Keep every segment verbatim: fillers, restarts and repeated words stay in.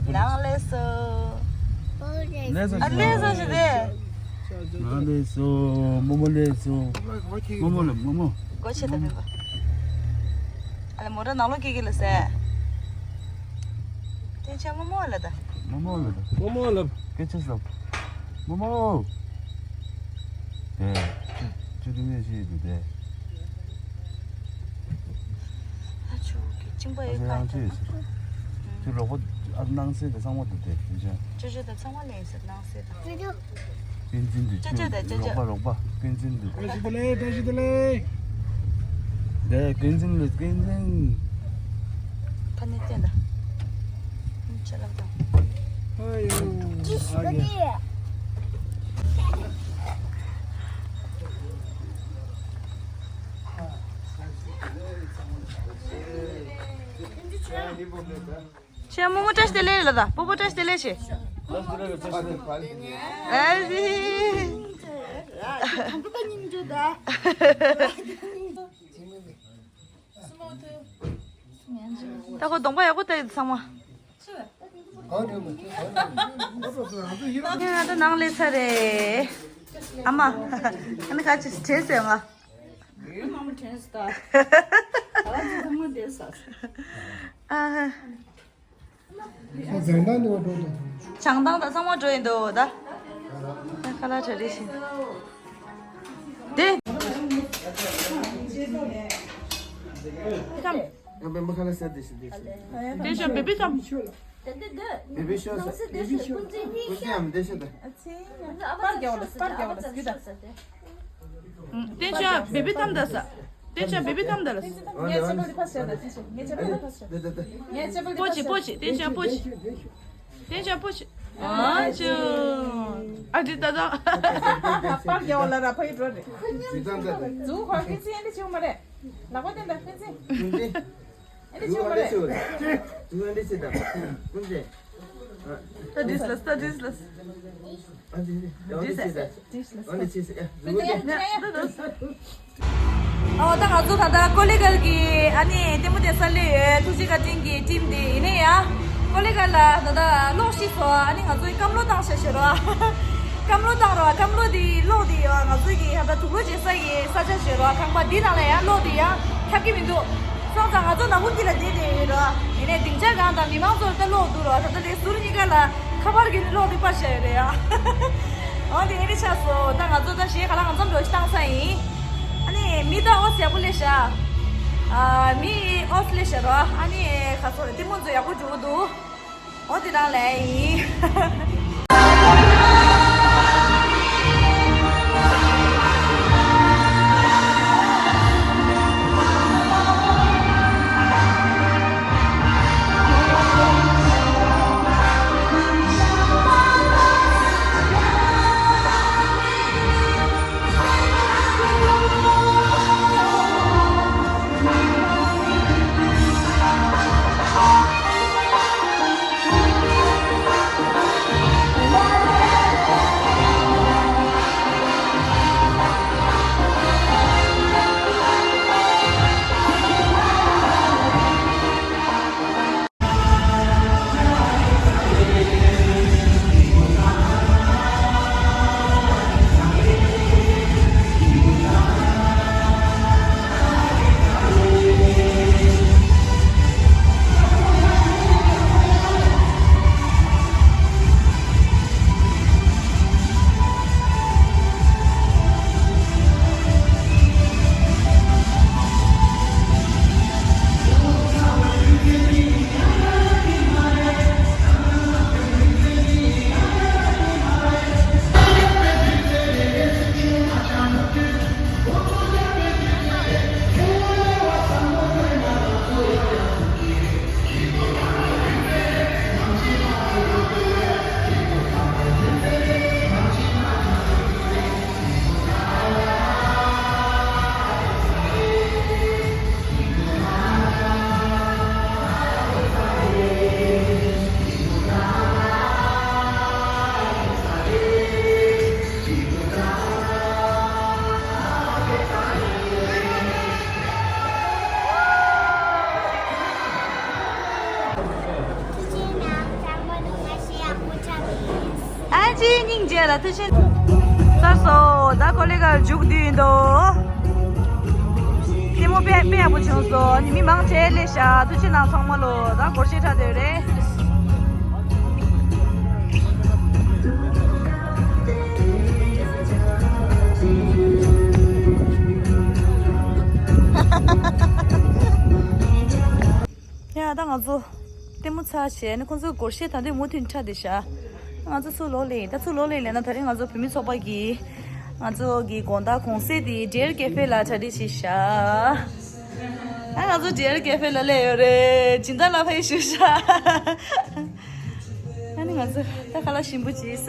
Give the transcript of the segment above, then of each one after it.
ནང་ལས་སོ། ལས་སོ་ཨ་ལས་སོ་ཞིག་དེ། ནང་ལས་སོ། རྨོ་མོ་ལས་སོ། རྨོ་མོ་ལ་རྨོ་མོ། སྒོ་ཕྱེ་དང་མེད་པ། ཨ་ལས་མོ་ར་ནང་ལོགས་སྐྱེ་གི་ལ་ཟེ། དེ་ཆ་རྨོ་མོ་ལ་ད། རྨོ་མོ་ལ་ད། རྨོ་མོ་ལ། སྐད་ཆ་སོ། རྨོ་མོ། དེ། ཅི་ཅི་དེ་ནས་ཤེས་དུས་དེ། ཨ་ཆུ་གི་ཅིང་པ་ཨ་ཡོད་ཁ་ཡང་ཅི་ཡོད་ཟེར། ཁྱོད་རོགས་པ་ཨ་ནང་སེ་དེ་ཚང་མ་དུ་དེ་དེ་ཅན། ཅོ་ཅོ་དེ་ཚང་མ་ལེན་ཟེར་ནང་སེ་དང་། བསྟན་འཛིན་དུ་ཅོ་ཅོ་དང་ཅོ་ཅོ། རོགས་པ་རོགས་པ་བསྟན་འཛིན་དུ། བཀྲ་ཤིས་བདེ་ལེགས། བཀྲ་ཤིས་བདེ་ལེགས། དེ་བསྟན་འཛིན་ལ་བསྟན་འཛིན། ཕ་ནི་བསྟན་ད། ཆ་ལག་དང་། ཨ་ཡོ། ཨ་ཡོ། ཁྱེད་རྨོ་མོ་བཀྲ་ཤིས་བདེ་ལེགས་ལ་ད། སྤོ་བོ་བཀྲ་ཤིས་བདེ་ལེགས་བྱེད། ཨ་ཟི། ད་ཁོ་གདོང་པ་ཡག་པོ་བལྟས་ཚང་མ། ང་ད་ནང་སླེབས་ཚར་རེད། ཨ་མ། ཨ་ནི་ཁ་ཅིག་དྲན་སོང་ང་། ཨ། བྱང་ཐང་དུ་འགྲོ་འདུག་བྱང་ཐང་དང་ཚང་མ་འགྲོ་ཡིན་འདུག་ད། ཁ་ལག་གྲ་སྒྲིག་བྱེད། དེ། ཡང་པའི་མ་ཁ་ལ་ཟེར་དེ་ཤི་དེ་ཤི། དེ་ཤོ་བེ་བི་ཁམ། བེ་བི་ཤོ་ཟེར། ཀུན་གཟིགས་ཡང་དེ་ཤི་དེ། པར་རྒྱག་ལ་པར་རྒྱག་ལ་སྐྱིད་ད། བསྟན་ཆོས་བེ་བི་ཐམ་ད་ས། བསྟན་ཆོས་བེ་བི་ཐམ་ད་ལ། ངས་ཅེ་པོ་ལི་ཕ་སེ་ད་ཅི་ཆེ། ངས་ཅེ་པོ་ལི་ཕ་སེ་ད། ངས་ཅེ་པོ་ལི་པོ་ཆི་པོ་ཆི་བསྟན་ཆོས་པོ་ཆི། བསྟན་ཆོས་པོ་ཆི། ཨ་ཅོ། ཨ་ཅི་ད་ད། པར་རྒྱག་ལ་ར་ཕ་ཡི་འགྲོ་རེད། ཛུ་ཁོ་ཁི་སི་ཨན་དི་ཆེ་མ་རེད། ལག་པ་བསྟན་ད་ཁི་སི། ཨ་འདི་ཆོ་མ་རེད། ད་ཌིས་ལས་ད་ཌིས་ལས། ཨ་འདི་ཨ་འདི་ཆེ་ད། ཨ་འདི་ཆེ་ད། ཨ་འདི་ཆེ་ད། ཨ་འདི་ཆེ་ད། ཨོ་ད་ང་ཚོ་ད་ལྟ་ཀོ་ལི་གལ་གྱི་ཨ་ནི་ལྟད་མོ་བལྟས་ས་སླེབས་ཡོད། ཐུགས་རྗེ་བཀའ་དྲིན་གྱི་ཊིམ་འདི་ཡིན་ནའི་ཡ། ཀོ་ལི་གལ་ལ་ད་ལྟ་གློག་ཤི་སོང་། ཨ་ནི་ང་ཚོ་ཡི་སྐམ་གློག་བཏང་ཤག་ཞེས་རོ། སྐམ་གློག་བཏང་རོ། སྐམ་གློག་འདི་གློག་འདི་ཡོད། ང་ཚོ་གི་ད་ལྟ་དུག་ལོག་བྱེད་ས་ཡི་ས་ཆ་ཞེས་རོ། ཁང་པ་འདི་ནང་ལ་ཡང་གློག་འདི་ཡང་ཁྱབ་ཀྱི་མི་འདུག་སོང་ཙང་ང་ཚོ་ནག་ཁུག་འདི་ལ་བསྡད་བསྡད་ཡོད་རོ། ཡིན་ནའི་སྡིངས་ཆ་སྒང་དང་མི་མང་ཚོར་ད་གློག་འདུག་རོ། ད་ལྟ་དེ་ཟུར་གཉིས་ཀ་ལ་ཁ་པར་གྱི་གློག་འདི་སྤར་བཞག་ཡོད་རེད་ཡ། འོ་དེ་ཨེ་རེད་ཆགས་སོང་། ད་ང་ཚོ་ད་གཞས་ག་ལ་གང་འཚམ་འགྲོ་ཞིག་བཏང་ས་ཡིན། ཨ་ནི་མི་ད་ཨོ་སི་ཡག་པོ་སླེབས་ཤག་ཨ་མི་ཨོ་སི་སླེབས་ཤག་རོ། ཨ་ནི་ཁ་སོ་ལྟད་མོ་ཚོ་ཡག་པོ་འགྲོ་གི་འདུག་འོ་དེ་རང་ལས་ཡིན། སྙིང་རྗེ་ལ་ཐུགས་རྗེ་ཆེ། ཚར་སོང་། ད་ཀོ་ལི་གྷལ་མཇུག་བསྡུས་ཡིན་དོ། ལྟད་མོ་དཔེ་དཔེ་ཡག་པོ་བྱུང་སོང་། ཨ་ནི་མི་མང་ཆེ་སླེབས་ཤག་ཐུགས་རྗེ་གནང་ཚང་མ་ལོ། ད་སྒོར་གཞས་འཁྲབ་བསྡད་ཡོད་རེད། ཡ་ད་ང་ཚོ་ལྟད་མོ་ཚར་བྱས་ནས་ཁོང་ཚོའི་སྒོར་གཞས་ད་དུང་མུ་མཐུད་འཁྲབ་བསྡད་ཤག་ང་ཚོ་ཚུར་ལོག་སླེབས་ཡིན། ད་ཚུར་ལོག་སླེབས་ལབ་ན་ད་རིང་ང་ཚོ་བོད་མི་ཚོགས་པ་གིས་ང་ཚོ་གི་དགོང་དག་གུང་སེང་དེ་ཌི་ཡར་ཀེ་ཧྥེ་ལ་གྲ་སྒྲིག་བྱས་ཤག་ཨ་ང་ཚོ་ཌི་ཡར་ཀེ་ཧྥེ་ལ་སླེབས་ཡོད་རེད། སྦྱིན་བདག་ལགས་ཕེབས་བཞུགས་ཤག་ཨ་ནི་ང་ཚོ་ད་ཁ་ལག་ཞིམ་པོ་ཅིག་ཟ།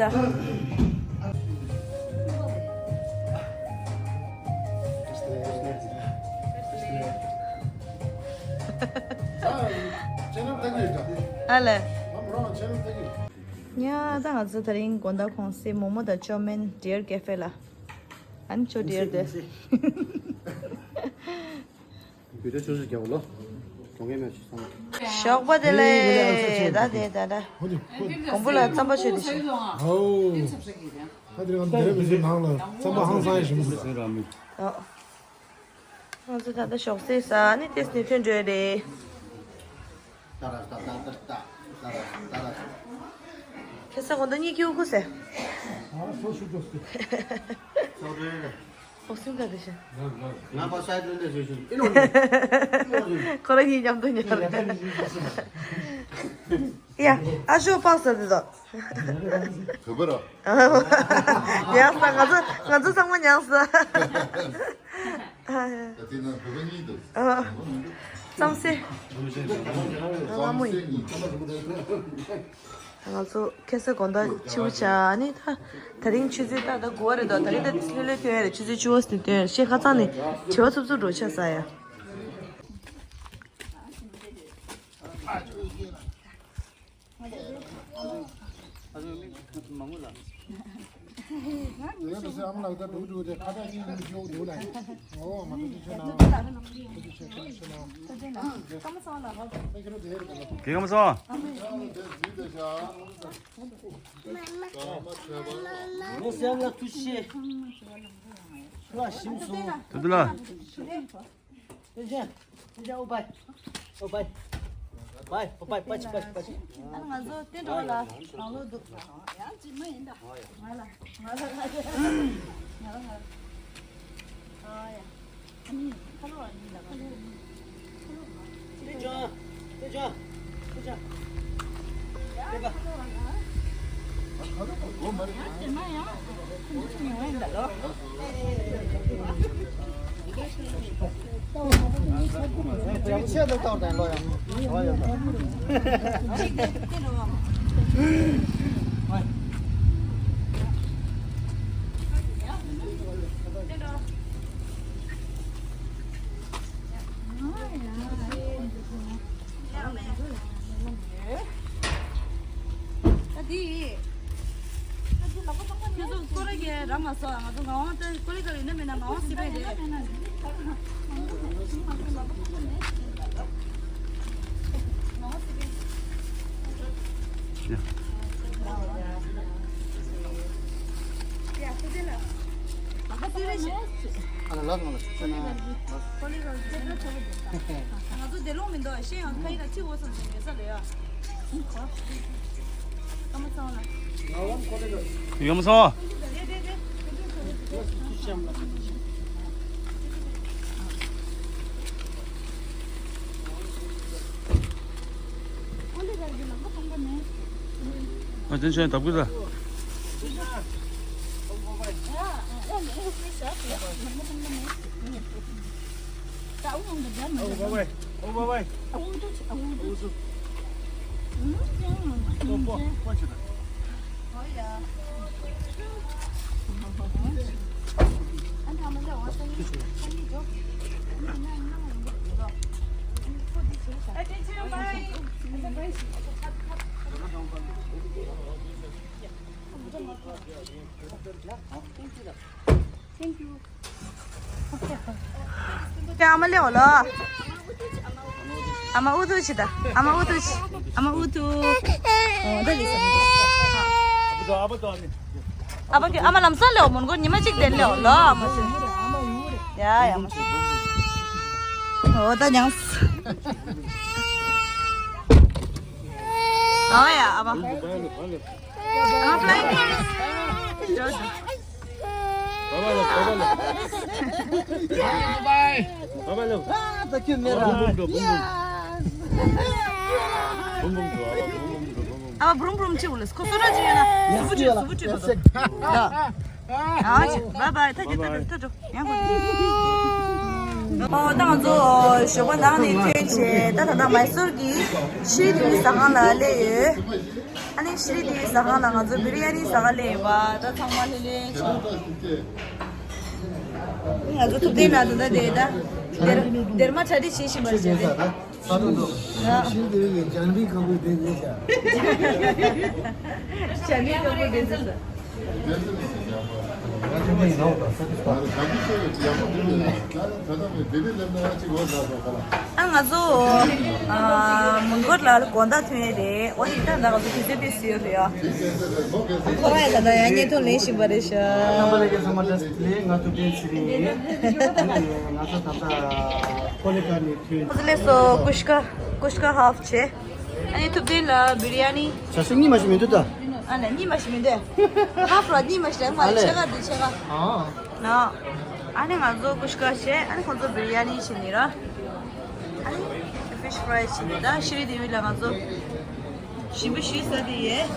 ཨ་ལས། ཉ་ད་ང་ཚོ་དེ་རིང་དགོང་དག་གུང་སེང་མོག་མོག་དང་ཅོ་མན་ཌི་ཡར་ཀེ་ཧྥེ་ལ། ཨ་ནི་ཅོ་ཌི་ཡར་དེ། བོད་དོན་ཆུ་ཚོད་བརྒྱད་པ་ལོ། གྲོང་ཁྱེར་སྨད་ཆུ་ཚང་། ཞོགས་པ་བདེ་ལེགས། ད་དེ་ད་ད། གོང་བུ་ལ་རྩམ་པ་མཆོད་དེ་ཞིག་ཨོ། ད་དེ་རིང་ང་ཚོ་དེ་རིང་མི་ཚོའི་ནང་ལ་རྩམ་པ་ཧང་སང་ཡ་ཞིམ་པོ་ཟ། ཨོ། ང་ཚོ་ད་ལྟ་ཞོགས་ཟས་ཟ་ནས་ཏེས་ནས་ཐོན་འགྲོ་ཡ་རེད། ཁ་སང་དགོང་དག་གཉིད་ཁུག་གོ་ཟེར། ཨོ་སུན་ག་དེ་ཤ། ཁོ་རང་གཉིས་མཉམ་དུ་ཉལ་རེད། ཡ། ཨ་ཞོ་པགས་ཟ་དེ་དོ། བོད་པ་ར། ཉལ་ས། ང་ཚོ་ང་ཚོ་ཚང་མ་ཉལ་ས། ད་དེ་ན་བོད་པ་གཉིས་འདུག་ཨ། རྩམ་ཟས། ང་ལ་མོ་ཡིན། ང་ཚོ་ཁ་སང་དགོང་དག་ཕྱི་པོ་ཆགས་ནི་ད། ད་རིང་ཆུ་ཚོད་ད་ད་དགུ་པ་རེད་དོ། ད་རིང་ད་ལྷོད་ལྷོད་ཐོན་ཡ་རེད། ཆུ་ཚོད་བཅུ་པ་ཟིན་ཐོན་ཡ་རེད། ཤེས་ཁ་ཚང་ནས་བྲེལ་བ་འཚུབ་འཚུབ་འགྲོ་ཆགས་ས་ཡ། ཡོད་དུ་སེ་ཨམ་ལགས་ད་འགྲོ་འགྲོ་དེ་ཁ་ད་གཉིས་གཉིས་ཤོག་འདུག་ལ། ཨོ་མ་ཐུགས་རྗེ་ཆེ་གནང་། ཐུགས་རྗེ་ཆེ་ཐུགས་རྗེ་ཆེ་གནང་། ཐུགས་རྗེ་ཆེ་གནང་། ཐུགས་རྗེ་ཆེ་གནང་། དེ་རེད་དེ་རེད། དེ་ག་མ་སོང་། ལོ་སེམས་ལ་ཐུགས་རྗེ་ཆེ། ལ་ཞིམ་སོང་། ཐུགས་རྗེ་ལ། ཨོ་བའི། ཨོ་བའི། བའི། ཨོ་བའི། པ་ཅི་པ་ཅི་པ་ཅི། ཨ་ང་ཚོ་བསྟན་འགྲོ་ལ་རང་ལོ་འདུག་ཡང་ཅི་མ་ཡིན་ད། ང་ལ། ང་ལ། ང་ལ། ཨ་ཡ། ཨ་ནི་ཁ་ལོ་ཨ་ནི་ལ་ཁ་ལོ། ཁ་ལོ། བསྟན་འགྲོ། བསྟན་འགྲོ། བསྟན་འགྲོ། ད་དེ། ཁྱེད་ཚོ་སྐོར་ར་གས་ར་མ་སོ། ང་ཚོ་ངག་དབང་ད་ཀོ་ལི་ག་ཡིན་ན་མིན་ན་ངག་དབང་སི་པན་རེད། ངག་དབང་སི་པན། ཡ། ཡ་ཁོ་ཚོ་ལ། ཨ་ལ་ལགས་ང་ལ་ཅི་ན། ང་ཚོ་དེ་ལོང་མི་འདུག་ཤེས་ཡང་ཁ་ཡིན་ན་ཅི་འོ་སོང་ཟེར་ཡོད་ས་ལ་ཡ། ཀ་མ་ཚང་ལ། ཡོང་མ་སོང་། ཨ་ཅན་ཅན་ད་བུ་ད། Thank you. ཨ་མ་ལེའོ་ལོ། ཨ་མ་ཨུ་ཐུ་ཆི་ད། ཨ་མ་ཨུ་ཐུ་ཆི། ཨ་མ་ཨུ་ཐུ། ཨོ་ད་ལི་སམ། ཨ་བུ་དོ་ཨ་བུ་དོ་ཨ་ནི། ཨ་ཕ་གི་ཨ་མ་ལམ་སང་ལེའོ། མོན་གྷོ་ཉི་མ་གཅིག་དེ་ལེའོ་ལོ། ཨ་མ་ཤི། ཡ་ཡ་མ་ཤི། འོ་ད་ཉང་། ཨ་ཡ་ཨ་མ། ཨ་མ་flying kiss. Bye bye. Bye bye love. ཨ་ད་ཁྱོད་མེད་ར། ཨ་བ་བུ་རུམ་བུ་རུམ་ཅི་འུ་ལས་ཁོ་སོ་ར་ཅི་ཡོད་ན་སུ་བུ་ཅི་སུ་བུ་ཅི་བ་དོ། ཨ་ཅི་bye bye ཐ་ཅི་ཐ་ཅི་ཐ་ཅི་ཡང་གོ། ཨོ་ད་ང་ཚོ་ཞོགས་པ་ནང་ནས་ཐོན་བྱས་ད་ད་ད་མའི་སོར་གྱི་ཤི་དེ་ཟ་ཁང་ལ་སླེབས་ཡོད། ཨ་ནི་ཤི་དེ་ཟ་ཁང་ལ་ང་ཚོ་བི་རི་ཡ་ནི་ཟ་ག་སླེབས་ཡོད་པ་ད་ཚང་མ་ལྷོད་ལྷོད་བྱུང་། ང་ཚོ་ཐུབ་བསྟན་ལ་ད་ད་དེ་ད་སྡེར་སྡེར་མ་གྲ་སྒྲིག་བྱེད་བཞིན་པ་རེད་དེ། ས་རུ་འགྲོ། ཤིང་དེ་ཡི་ལྗང་རིགས་ཁ་བུ་དེ་ཡོད་ཀྱང་། ལྗང་རིགས་ཁ་བུ་དེ་ཡོད་ཀྱང་། ཨ་ང་ཚོ་ཨ་མོན་གྷོ་ལ་དགོང་དག་ཐོན་ཡས་རེད། འོ་ཡིན་ད་ད་ང་ཚོ་དུས་ཚོད་དཔེ་སྲིད་ཡོད་རེད་ཡ། ཁོ་རང་ཡང་ད་ལྟ་ཡང་བརྙན་ཐུང་ལེན་བཞིན་པ་རེད་ཤག་རྣམ་པ་ལྷན་རྒྱས་ཚང་མ་བཀྲ་ཤིས་བདེ་ལེགས། ང་ཐུབ་བསྟན་ཚེ་རིང་ཡིན། ང་ཚོ་ད་ལྟ་ཀོ་ལི་ཀ་ནས་ཐོན། ཁོ་ཚོ་སླེབས་སོང་། ཀུཤ་ཀ་ཀུཤ་ཀ་ཧབ་བྱས། ཨ་ནི་ཐུབ་བསྟན་ལ་བི་རི་ཡ་ནི། ཆ་ཤས་གཉིས་མ་ཞིག་མི་འདུག་ད། ཨ་ལ་གཉིས་མ་ཞིག་མི་འདུག་ཧབ་ར་གཉིས་མ་ཞིག་རེད། ང་ལ་ཕྱེད་ཀ་འདི་ཕྱེད་ཀ་ཨ། ན། ཨ་ནི་ང་ཚོ་ཀུཤ་ཀ་བྱས། ཨ་ནི་ཁོང་ཚོ་བི་རི་ཡ་ནི་བྱས་ནི་ར། ཨ་ནི་ཕིཤ་ཕ་རའི་བྱས་ནི། ད་ཤི་རི་དེ་བི་ལ་ང་ཚོ་ཞིམ་པོ་ཞིག་ཟ་དེ་ཡས།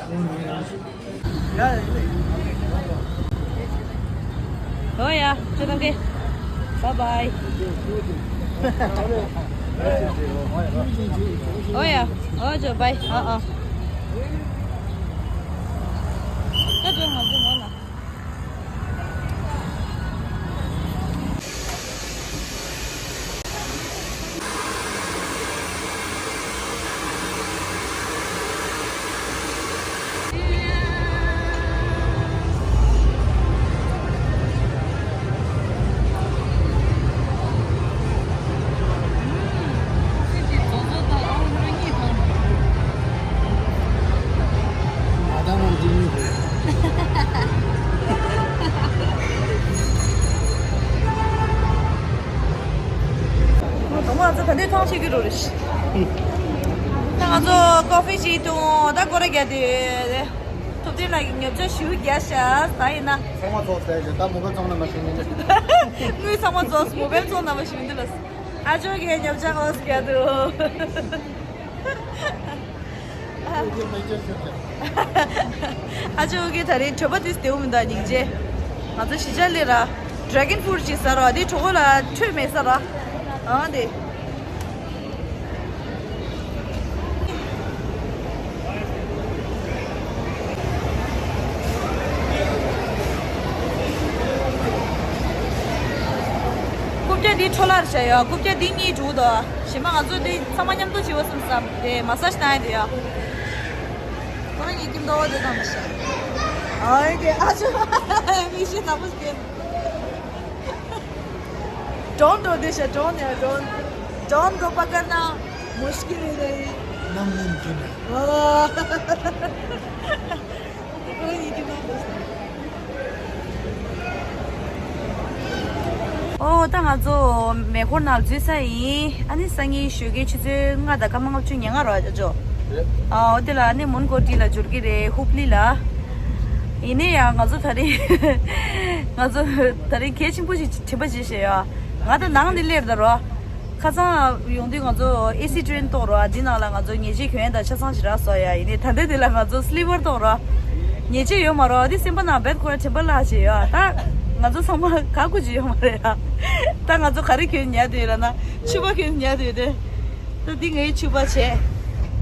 ཨོ་ཡ་ཁྱོད་རང་གི་bye bye. ཨོ་ཡ་ཨོ་ཇོ་bye. ཨ་ཨ། ད་ཇོ་ང་ཚོ་ནོར་ལ། ང་ཚོ་ད་ལྟའི་ཐང་ཆད་ཀྱི་རེད། ད་ང་ཚོ་ཀོ་ཧྥི་ཅིག་འཐུང་། ད་སྐོར་ར་རྒྱག་དུས་ཐུབ་བསྟན་ལགས་ཀྱིས་ཉོ་ཆ་ཞུ་རྒྱག་ཤག་ད་ཡིན་ན་ཚང་མ་ཚོགས་ཟེར་ཞེས་ད་མོ་ག་ཚོང་ན་མ་ཤེས་ནི། དངུལ་ཚང་མ་ཚོགས་མོ་བལ་ཚོང་ན་མ་ཤེས་མི་འདུག་ལ། ཨ་ཅོ་གིས་ཉོ་ཆ་ཨོ་སི་རྒྱག་འདུག་ཨ་ཅོ་གིས་ད་རེས་གྲོད་པ་དེ་བདེ་བོ་མི་འདུག་སྙིང་རྗེ། ང་ཚོ་གཞིས་ཆགས་སླེབས་ར་ཌེ་གོན་ཕུ་རུཊ་ཅིག་ཟ་ར། དེ་གྲོད་ཁོག་ལ་འཕྲོད་མེད་ས་ར། ཨང་དེ། རྐུབ་བཀྱག་འདི་འཕྲོ་བརླག་བྱས་ཡོད། རྐུབ་བཀྱག་འདི་གཉིས་འགྲོ་འདུག་གཞན་པ་ང་ཚོ་འདི་ཚང་མ་མཉམ་དུ་བྱེད་དགོས་བསམ་བསམ་དེ་མ་སཱ་ཇི་བཏང་ཡ་དེ་ཡོད། ཁོ་རང་གཉིས་ཀྱི་མདོག་དེ་དང་མི་ཤེས། ཨ་ཡེ་ཨ་ཅོ་མིག་ཤེལ་དག་པོ་ཞིག Drone को देश है, drone है, drone। Drone को पकड़ना मुश्किल ही नहीं। नम मुमकिन है। वाह। ཨོ་ད་ང་ཚོ་མེ་འཁོར་ནང་འཛུལ་ས་ཡིན། ཨ་ནི་སང་ཉིན་ཞོགས་ཀའི་ཆུ་ཚོད་ལྔ་དང་སྐར་མ་ལྔ་བཅུ་ང་ལྔ་རོ་ཨ་ཅོ། ཨོ་དེ་ལ་ཨ་ནི་མོན་གྷོ་ཊི་ལ་འབྱོར་གི་རེད། ཧུབ་ལི་ལ། ཡིན་ནའི་ཡང་ང་ཚོ་ད་རེས་ང་ཚོ་ད་རེས་གལ་ཆེན་པོ་ཞིག་དྲན་པ་བརྗེད་བཞག་ཡ། ང་ད་ནང་ནས་སླེབས་ད་རོ། ཁ་སང་ཡོང་དུས་ང་ཚོ་ཨེ་སི་ཊེན་གཏོང་རོགས། འདི་ནང་ལ་ང་ཚོ་ཉལ་ཆས་གྱོན་ཡ་དང་ཆ་ཚང་ཞིག་རག་སོང་ཡ། ཡིན་ནའི་ད་ལྟ་འདི་ལ་ང་ཚོ་སི་ལི་པར་གཏོང་རོགས། ཉལ་ཆས་ཡོད་མ་རེད། འདི་སེམས་པ་ནང་རྦད་ཁོ་རང་དྲན་པ་བརླག་བྱས་ཡོད། ད་ང་ཚོ་ཚང་མ་ག་དགོས་ཀྱི་ཡོད་མ་རེད་ཡ། ད་ང་ཚོ་ག་རེ་གྱོན་ཉལ་དུས་ལ་ན་ཕྱུ་པ་གྱོན་ཉལ་དུས་དེ། ད་འདི་ངའི་ཕྱུ་པ་བྱས།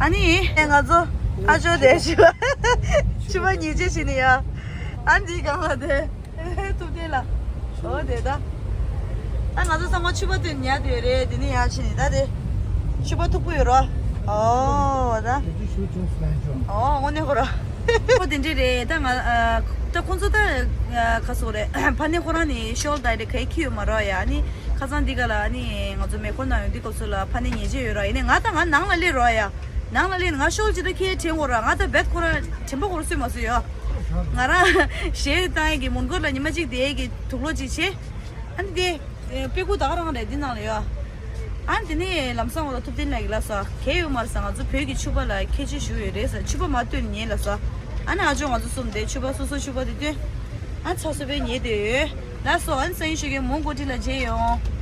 ཨ་ནི་ང་ཚོ་ཨ་ཅོ་དེ་ཕྱུ་པ་ཕྱུ་པ་ཉལ་ཆས་བྱས་ནས་ཡ། ཨ་འདི་གང་ལ་དེ། ཐུབ་བསྟན་ལ། ཨོ་དེ་ད། ད་ང་ཚོ་ཚང་མ་ཕྱུ་པ་དེ་ཉལ་དུས་རེད། དེ་ནས་ཡར་ཕྱིན་ནས་ད་དེ། ཕྱུ་པ་མཐུག་པོ་ཡོད་རོ། ཨོ་ད། ཨོ་དངོས་གནས་ཁོ་ར། ཁོ་དེ་འདྲས་རེད། ད་ང་ཨ། ད་ཁོང་ཚོ་ད་ཨ། ག་སོག་རེད། ཕ་ནི་ཁོ་རང་ནི་ཤོལ་ད་རེད་ག་ཡི་ཁྱི་ཡོད་མ་རོ་ཡ། ཨ་ནི་ཁ་སང་འདི་ག་ལ་ཨ་ནི་ང་ཚོ་མེ་འཁོར་ནང་ཡོང་དུས་སྐབས་སུ་ལ་ཕ་ནི་ཉལ་ཆས་ཡོད་རོ། ཡིན་ནའི་ང་ད་ང་ནང་ལ་སླེབས་རོ་ཡ། ནང་ལ་སླེབས་ནས་ང་ཤོལ་ཅི་ད་ཁྱི་དྲན་གོ་ར། ང་ད་རྦད་ཁོ་ར་དྲན་པ་ཁོ་ར་སུས་མ་སུས་ཡོད། ང་རང་གཞས་བཏང་ཡས་ཀྱི་མོན་གྷོ་ལ་ཉི་མ་གཅིག་བསྡད་ཡས་ཀྱི་དུག་ལོག་ཅིག་བྱས། ཨ་ནི་དེ་དཔེ་ཁུག་ད་ག་རང་རེད་འདི་ནང་ལ་ཡོད། ཨ་ནི་དེ་ནས་ལམ་སང་འོ་ལ་ཐུབ་བསྟན་ལགས་ཀྱིས་ལབ་སོང་། གལ་ཡོད་མ་རེད་ཟེར། ང་ཚོ་བོད་ཀྱི་ཕྱུ་པ་ལ་ཁྱད་ཆོས་ཞེ་པོ་ཡོད་རེད་ཟེར། ཕྱུ་པ་མར་བཏོན་ནས་ཉལ་ལབ་སོང་། ཨ་ནི་ཨ་ཅོ་ང་ཚོ་གསུམ་དེ་ཕྱུ་པ་སོ་སོ་ཕྱུ་པ་དེ་བཏོན། ཨ་ཚ་སོ་པའི་ཉལ་བསྡད་ཡོད་ལབ་སོང་། ཨ་ནི་སང་ཉིན་ཞོགས་ཀས་མོན་གྷོ་ཊི་ལ་མཇལ་ཡོང་།